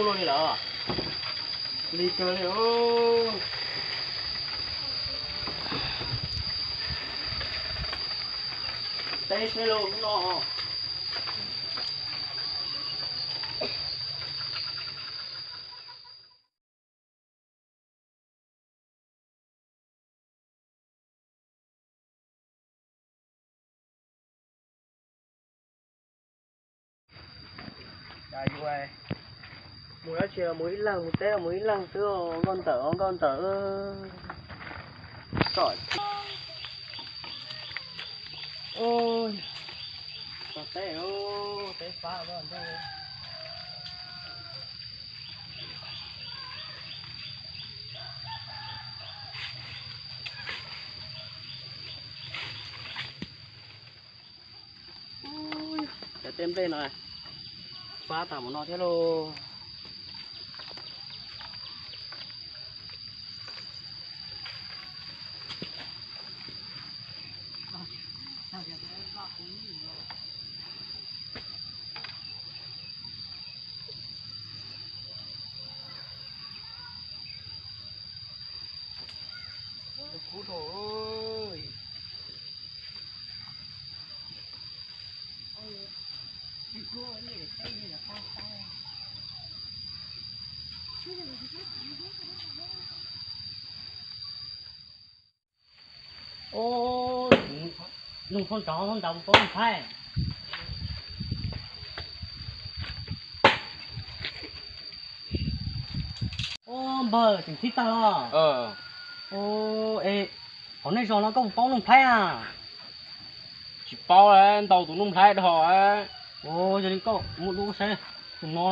Li lawm, li kawg li. Teb seb lub no. Mus dab tsi los mus ib leeg, mus teb los mus ib leeg xwb, nkauj ntxawm os nkauj ntxawm. Tsom, teb, teb fab. Cov tej nplej no fab tas mus no thiab lauj. Nug phauj nrad, phauj nrad mus pab Nuj Thaib. Npawg, tseem txhib tag los? Es hauv nej zos no koj puas paub Nuj Thaib a? Tsis paub, ntaus tus Nuj Thaib dhau. Yog li koj muab dua saib tus no.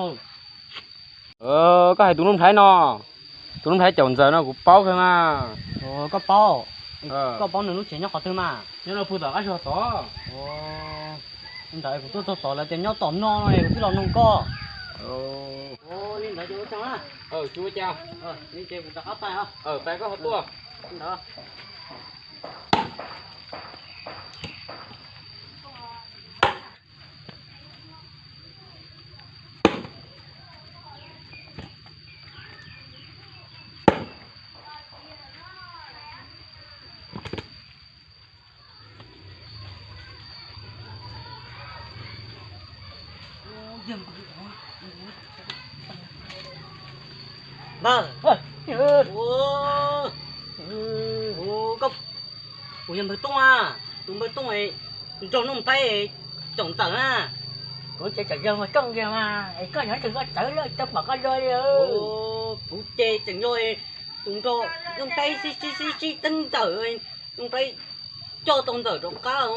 Koj hais tus Nuj Thaib no, tus Nuj Thaib caum ntxawm no kuv paub kawg mas. Koj paub, koj paub nws lub tsev nyob qhov twg mas? Nyob no puag tom qab zog tod. Ntawd kuv tuaj txog tod lawv tias nyob tom no no es kuv thiaj los nug koj. Li ntawd ces ua tsaug na. Tsis ua cas. Li ces kuv rov qab pais os. Pais koj ho tuaj. Li ntawd. Npawg, kuv yog npawg Tooj a, tus npawg Tooj nrog Nuj Thaib caum ntxawm na. Kuv ces tseem yog npawg Tooj kiag mas, es koj yog tus koj txawv lawm tau pom koj zoo li. Kuv ces tseem yog tus nrog Nuj Thaib sib sib sib sib txeeb ntxawm, Nuj Thaib coj tau ntxawm rov qab.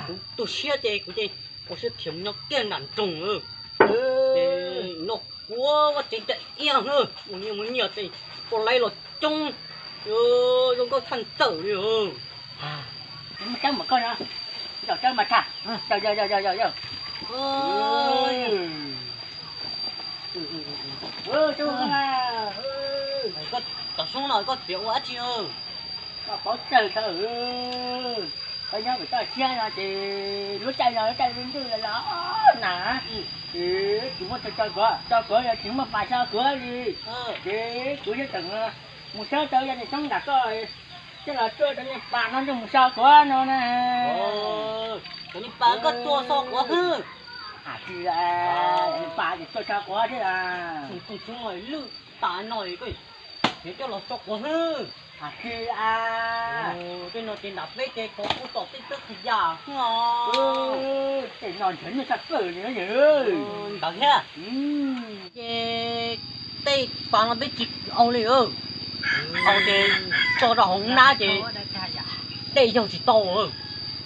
Kuv tu siab ces kuv ces ua siab khiav mus nyob kiag nram nroog. Ces no kuv ua tsev cai iab na, mus nyias mus nyias ces poj laib los coob, zoo nkauj tshaj ntxawm li. Muaj tseeb mas koj no, zaum tseeb mas tham. Koj tom xyoob no koj txiav ua dab tsi? Koj paub tsawg thaum koj nyob pem toj siab no ces lub caij no lub caij ntxwj los los na, ces tsis muaj tso kuv, tso kuv yog tsis muaj pas tso kuv li. Ces kuv thiaj tseem mus sawb tau yog niam xyoob nram koj thiaj los tsuaj cov niag pas no nrog mus so kuv no na. Cov niag pas koj tsuaj so kuv xwb. Tsis, cov niag pas ces tsuaj so kuv thiab. Tus xyoob no lwj tas no koj yuav coj los so kuv xwb. Tsis, tej no ces nram peb ces kuv kuj tom tej teb qhia yam xwb os. Tej no nrhiav nyuaj tshaj plaws li. Ntawd thiab. Ces tej pas no peb tsis au li, au ces tso rau hauv nab ces dej yaug tsis tau.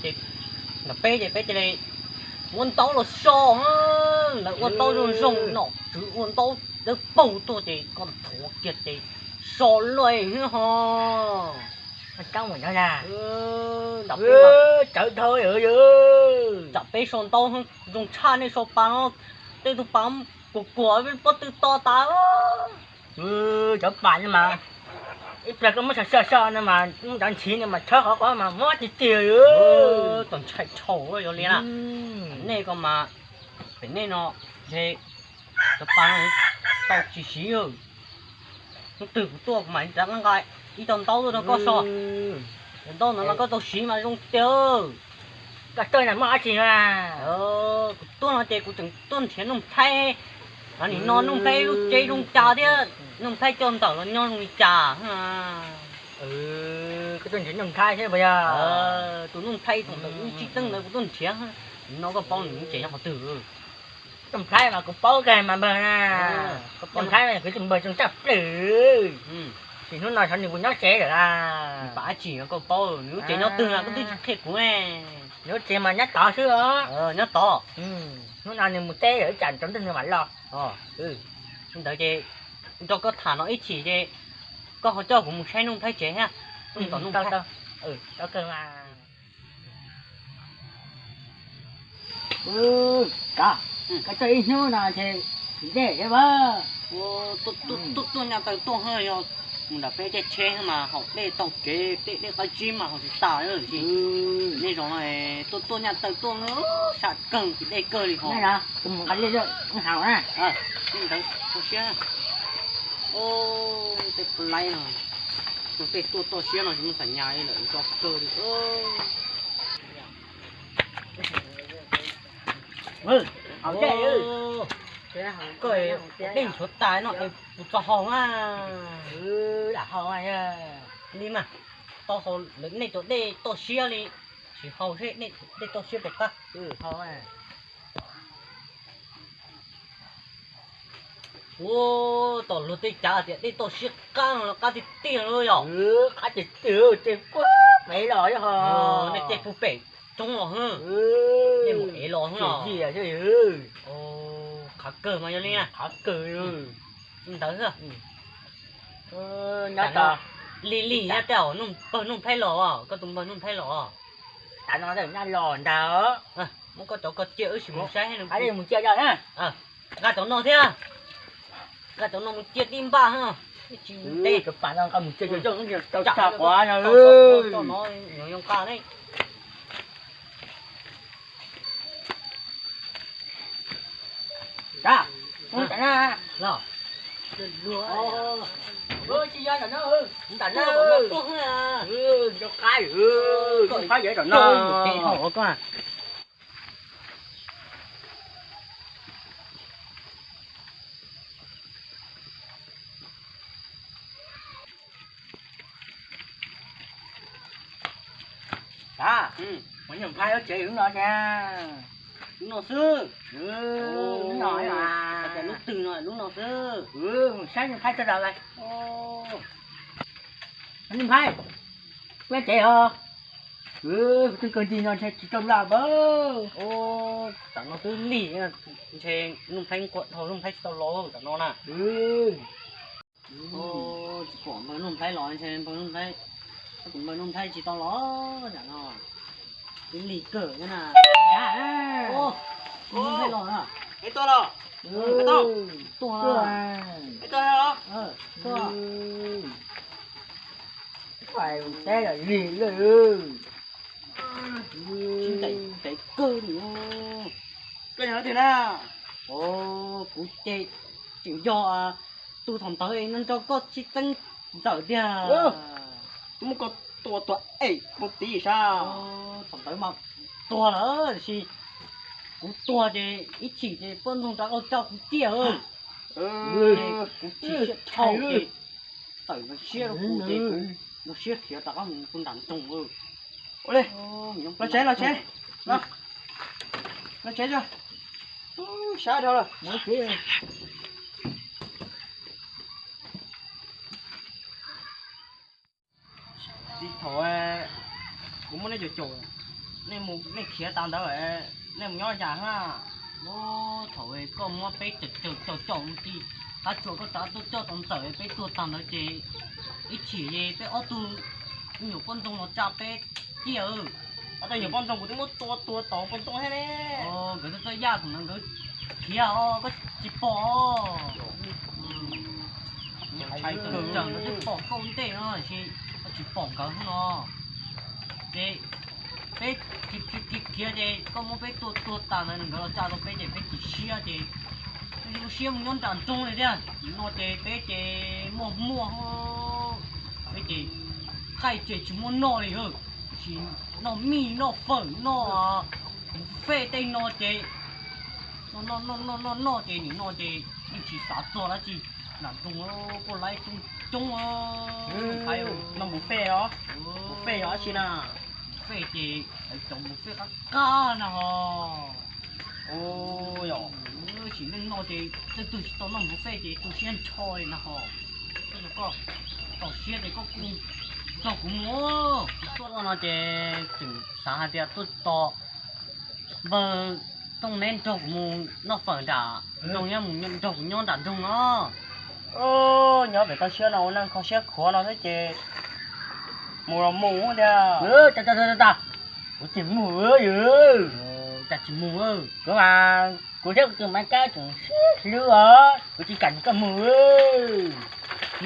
Ces ntawm peb ces peb cia li muab ntaub los so, lawv ua ntaub zoo zoo, nom tswv ua ntaub dawb paug tuaj ces koj thuav kiag ces so luaj xwb ho. Tsawv dhau. Tsam peb so ntaub zoo tshaj nej so pas no, tej tug pas kuv kuam pob tw to tas. Cov pas no mas ib pliag koj muab so so so no mas cov nchiv no mas tshawb qhov qhov mas mob tiag tiag. Txaus ntshai dhau yog li na. Nej ko mas, pem nej no, ces Cov pas no tau tsis siv. Hnub twg kuv tuaj kuv mam rov qab nqa ib co ntaub tuaj rau koj so. Cov ntaub no mas koj tau siv mas zoo tiag. Koj tuaj no muaj dab tsi? Kuv tuaj no ces kuv tseem tuaj nrhiav Nuj Nplhaib. Nim no Nuj Nplhaib lub tsev zoo cas thiab Nuj Nplhaib coj ntxawm los nyob zoo li cas? Koj tuaj nrhiav Nuj Nplhaib thiab puas yog? Tus Nuj Nplhaib thaum ntawd wb sib txeeb ntawd kuv tuaj nrhiav. Nim no koj paub nws lub tsev nyob qhov twg? Nuj Nplhaib mas kuv paub kawg mas npawg na. Nuj Nplhaib mas kuv tus npawg zoo tshaj plaws. Sim hnub no xyov nws puas nyob tsev lawm a. Pab tsis koj paub nws lub tsev nyob twg no koj twb tsis qhia kuv. Nws lub tsev mas nyob tod xwb os. Nyob tod. Hnub no nws mus teb lawm ib tsam tsaus ntuj nws mam los. Li ntawd ces nrog koj tham no ib chim ces koj ho coj kuv mus saib Nuj Nplhaib tsev thiab. Tau kawg mas. Koj tuaj ib hnub no ces tsis dej thiab as. Tuaj tuaj nyaj taw tuaj, yog mus nram peb caij tsheb mas haus dej tau kev, tej dej qab zib mas haus tsis tas li. Nej zos no tuaj tuaj nyaj taw tuaj, sab kawg tsis dej kawg li ho. Ntawd txaus siab. Tej pab laib no, tej tuaj txaus siab no tsis muaj xam nyas li lawm, tso kawg li. Koj ua dej nchuav tas no es kuv txo haus na. Lam haus li mas, tau haus lawv nej cov dej txaus siab li, tsis haus seb dej txaus siab puas qab. Ua, tom luag tej cav tias dej txaus siab qab no los qab tiag tiag li yom. Qab tiag tiag, tej puag pem los yog ho. Nej tej puag pem roob los, nej mus ev los los. Qhav kawg mas yog li na. Qhav kawg li ntawd. Nyob tom lig lig nyob tej, npawg Nuj Nplhaib los, koj tus npawg Nuj Nplhaib los. Tam no nyob los ntag. Muab koj cov koj cia wb sim mus saib mus cia na. Nqa cov no thiab, nqa cov no mus cia tib npaj. Cov pas no nqa mus cia cov coj tau tsa quav no. Nqa ne. Tsis yog ntawm no, ntawm no, nco qab, Nuj Nplhaib yawm tom no. Tag, Nuj Nplhaib lub tsev lub no thiab. Lub no xwb. Lub no, lub twg no, lub no xwb. Mus saib Nuj Nplhaib txog tau lawm. Nuj Nplhaib, lub tsev os. Twb kawg nti no ntshe tsis tau laj npawg. Tam no twb lig, ntshe Nuj Nplhaib nquag dhau, Nuj Nplhaib tsis tau los tam no na. Tsis pom npawg Nuj Nplhaib los, ntshe npawg Nuj Nplhaib, tus npawg Nuj Nplhaib tsis tau los tam no. Twb lig kawg thiab na. Nuj Nplhaib los na. Es tuaj los. Tuaj los. Es tuaj los. Tuaj. Teb lig lawm. Tsis ncaim tev kawg li. Koj yog leej twg na? Kuv ces tseem yog tus thaum ntawd no nrog koj sib txeeb ntxawm tiag. Twb muab koj tua tuag es mus tid sab. Thaum ntawd mas tuag lawm tiam sis kuv tuag ces ib chim ces poj ntxoog rov qab coj kuv ciaj. Kuv chim siab dhau ces tawm ntawd siab rau kuv ces kuv mus siab khiav rov qab mus kuv nram nroog. Ua li, los tsev, los tsev, los tsev tso. Sab dhau lawm. Txiv, thaum kuv muab nej caum caum, nej mus nej khiav tas ntawd, nej mus nyob cas na? Thaum koj muab peb caum caum caum mus ti, qab tsuas koj rov tuaj coj tau ntxawm peb tuag tag ntawd ces ib chim peb ob tug me nyuam poj ntxoog los tsa peb ciaj. Ob tug me nyuam poj ntxoog kuv twb muab tua tuag tau poj ntxoog thiab ne. Nkawd txawj txawj yaj thaum ntawd nkawd khiav os, koj tsis pom. Tseem nkawd twb pom koj ntej no tiam sis koj tsis pom nkawd hnub no. Ces peb khiav ces koj muab peb tua tuag tas ntawd nkawd los tsa tau peb ces peb chim siab ces peb Lub siab mus nyob nram nroog li thiab. No ces peb ces muaj muaj, peb ces qaij ces tsis muaj noj li, tsis noj mij noj fawm noj npua fej tej no ces noj noj noj noj noj ces nim no ces yeej tsis xav txog dab tsi. Nram nroog kuj laib coob coob, noj npua fej os, npua fej yog dab tsi na? Npua fej ces cov npua fej qab qab na ho. Sim neej no ces tej tug tsis tau noj npua fej ces tu siab nrho li na ho. Koj tau siab ces koj kuj nrog kuv mus. Tuaj no ces tseem xav hais tias tuaj tos npawg Tooj neb nrog kuv mus noj fawm nram nroog, nrog kuv nyob nram nroog no. Nyob pem toj siab no ua neej kho siab khuav no xwb ces mus los mus tiag. Kuv tsis mus, cas tsis mus? Kuv mas kuv thiab kuv tus Maiv Kab tseem sib hlub os, kuv tsis kam nrog koj mus.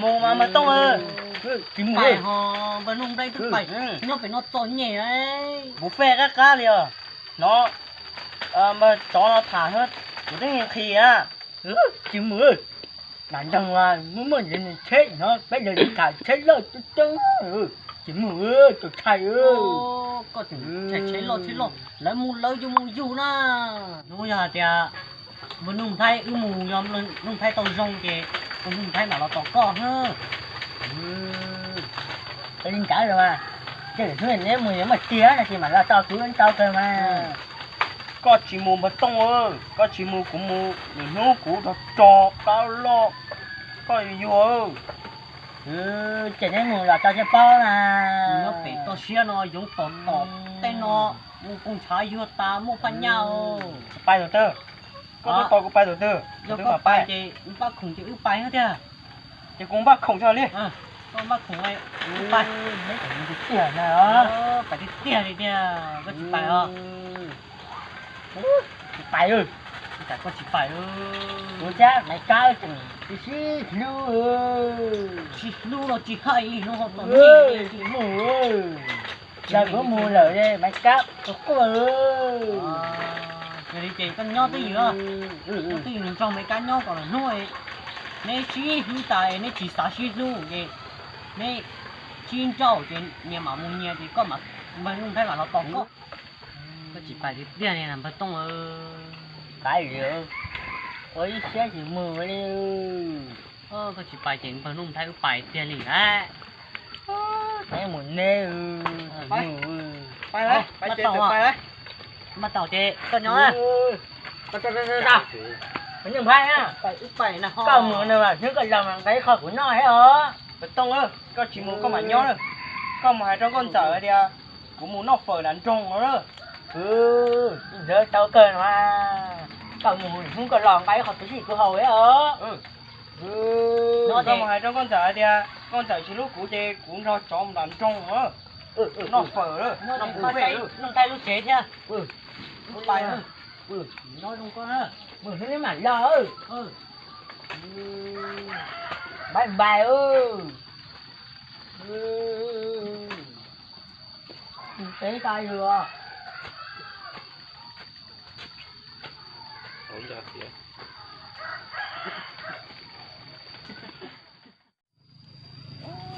Mus mas npawg Tooj, tsis mus. Pais ho, npawg Nuj Nplhaib twb pais nyob pem no txom nyem. Npua fej qab qab li os. No, npawg tsov no tham kuv twb nqhis na. Tsis mus. Nram nroog mas muaj muaj ntsis tsheb no, peb yog tham tsheb loj coob coob. Tsis mus, tus tshais. Koj tseem tshais tsheb loj tsheb loj, lawv mus lawv yus mus yus na. Hnub yog hais tias npawg Nuj Nplhaib wb mus, yog Nuj Nplhaib tau zoo ces npawg Nuj Nplhaib mam los tos koj. Li ntawd los mas, ces hnub neb mus yuav muaj tiag no ces mam los tos kuv tau kawg mas. Koj tsis mus npawg Tooj, koj tsis mus kuv mus, nws hnub kuv rog rog qab loj, koj yuag. Ces neb mus los tso thiaj paub na. Nyob pem toj siab no yoov tom tom tej no, mus koog ntshav yuag tas muaj phaj nyaj. Tsis pais tus twg, koj twb tau kuv pais tus twg, yog koj pais ces npaj khoom ces wb pais thiab tiag. Ces kuv npaj khoom tso li. Koj npaj khoom, wb pais. Tiag na, pais tiag tiag li tiag, koj tsis pais os. Tsis pais, koj tsis pais. Kuv thiab Maiv Kab tseem sib hlub. Sib hlub los tsis hais li no ho tsis mus. Yog kuv mus lawm Maiv Kab quaj quaj. Yog li ces koj nyob twj ywm, nyob twj ywm nrog Maiv Kab nyob kom lwm hnub neb sib hlub tas neb tsis xav sib hlub ces neb sib nrauj ces nyias mam mus nyias ces koj mam, npawg Nuj Nplhaib mam los tos koj. Koj tsis pais tiag tiag li npawg Tooj. Pais li, ua ib siab tsis mus li. Koj tsis pais ces npawg Nuj Nplhaib wb pais tiag li ntag. Pais mus neb, pais, pais, pais, pais, pais. Mas tau ces koj nyob. Nuj Nplhaib, koj mus no mas hnub koj los mas nqa ib qho kuv noj thiab os. Npawg Tooj, koj tsis mus koj mam nyob na. Koj mus hais rau nkauj ntxawm hais tias kuv mus noj fawm nram nroog no na. Ntawd tau kawg no. Koj mus hnub koj los nqa ib qho kuv noj kuv haus thiab os. Koj mus hais rau nkauj ntxawm hais tias nkauj ntxawm tsis hlub kuv ces kuv nrog tsov mus nram nroog no. Noj fawm, noj npua fej, noj nqaij lub tsev thiab. Pais, noj zoo koj na. Mus hnub neb mam los. Npais npais. Peb tas yus.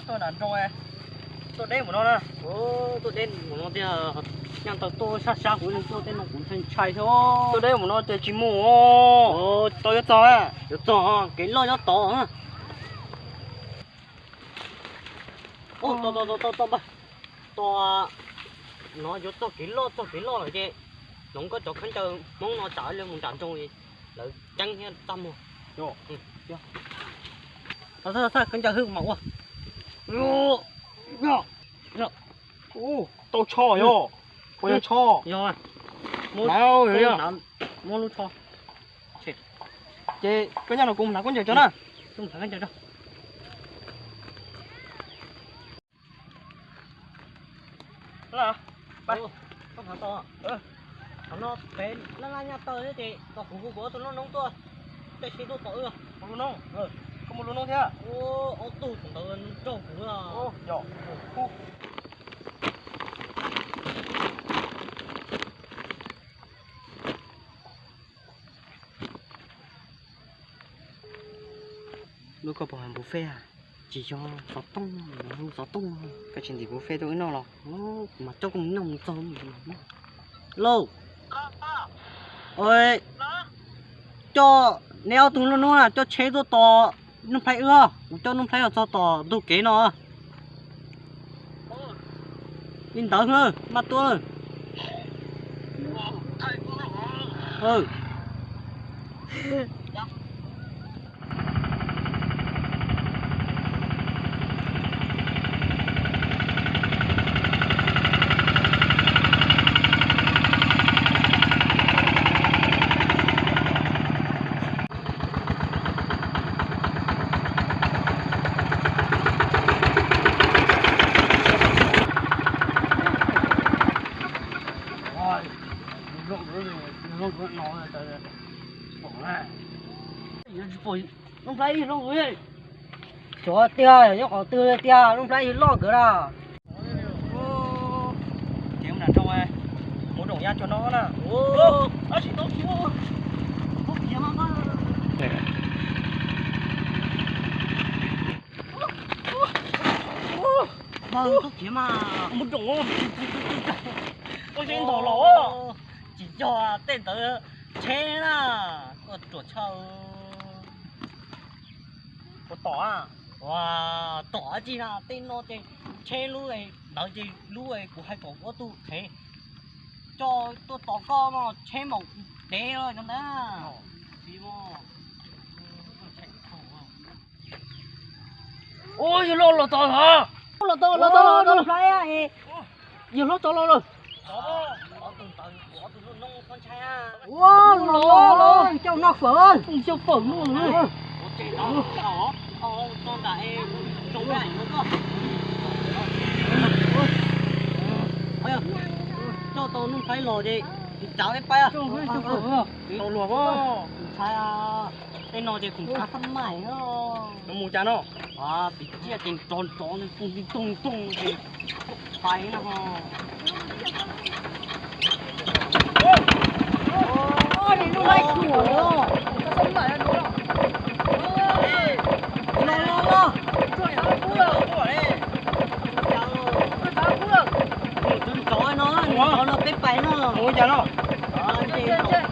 Tuaj nram nroog, tuaj deb mus no na. Tuaj deb mus no tiag, nyaj tau tuaj sab sab kuv leej tuaj tej no kuv ntshai ntshai xwb. Tuaj deb mus no ces tsis mus. Tau yuav txog, yuav txog, kev loj nyob tod. Tau, tau, tau, tau, tau, tau. No yuav txog kev loj, txog kev loj lawm ces hloov koj cov khaub ncaws Hmoob no tsam ib leeg mus nram nroog li lawv ceeb thiab txaj muag. Khaub ncaws hwj mas ua. Tau tsho yog, puas yog tsho? Yog, muab lub tsho. Ces koj nyob no kuv mus hnav khaub ncaws tso na. Koj mus hnav khaub ncaws tso. Qhov no pem laj laj nyaj taw thiab ces tos kuv, kuv ua tus lub noob tuaj, tej sib tuaj tos wb. Ua lub noob? Koj muaj lub noob thiab? Ob tug ntawd nrog kuv. Yog. Lub koj puas hais buffet a? Tsis yog xov tooj, xov tooj. Koj tsis ntim buffet tuaj wb noj los? Kuv mas coj koj mus noj mus txog. Lauj, coj neb ob tug lub hnub na coj tsheb tuaj tos Nuj Nplhaib wb, kuv coj Nuj Nplhaib los txog tom ntug kev no. Li ntawd na, maj tuaj. Nuj Nplhaib ib loj, xyov tiag nyob qhov twg tiag, Nuj Nplhaib ib loj nkawd na. Ces mus nram nroog, mus nroom ya tsuag no na. Tab sis tau khiav, tau khiav mas. Tau khiav mas. Mus nroom, ua tsis ntog los. Tsis yog tej ntawd tsheb na, koj ruam tshaj. Ua tom a, ua tom dab tsi na, tej no ces tsheb lub ntawd ces lub kuv hais kom ob tug qhev coj tuaj tos koj no, tsheb maum dev los cov ntawd. Ua yawg loj los tod los. Los tau los tau los tau. Yawg hlob tso los lawm. Ua los los coj noj fawm, coj fawm no. Coj tau Nuj Nplhaib los ces tsav peb pab. Tau luag, ntshai, tej no ces kuv ntshai xab mais no. Mus cas no? Piv txiaj ces nrov nrov toog toog toog ces pais no. Los los los. Ntov no, ntov no peb pais no. Mus cas no? Ces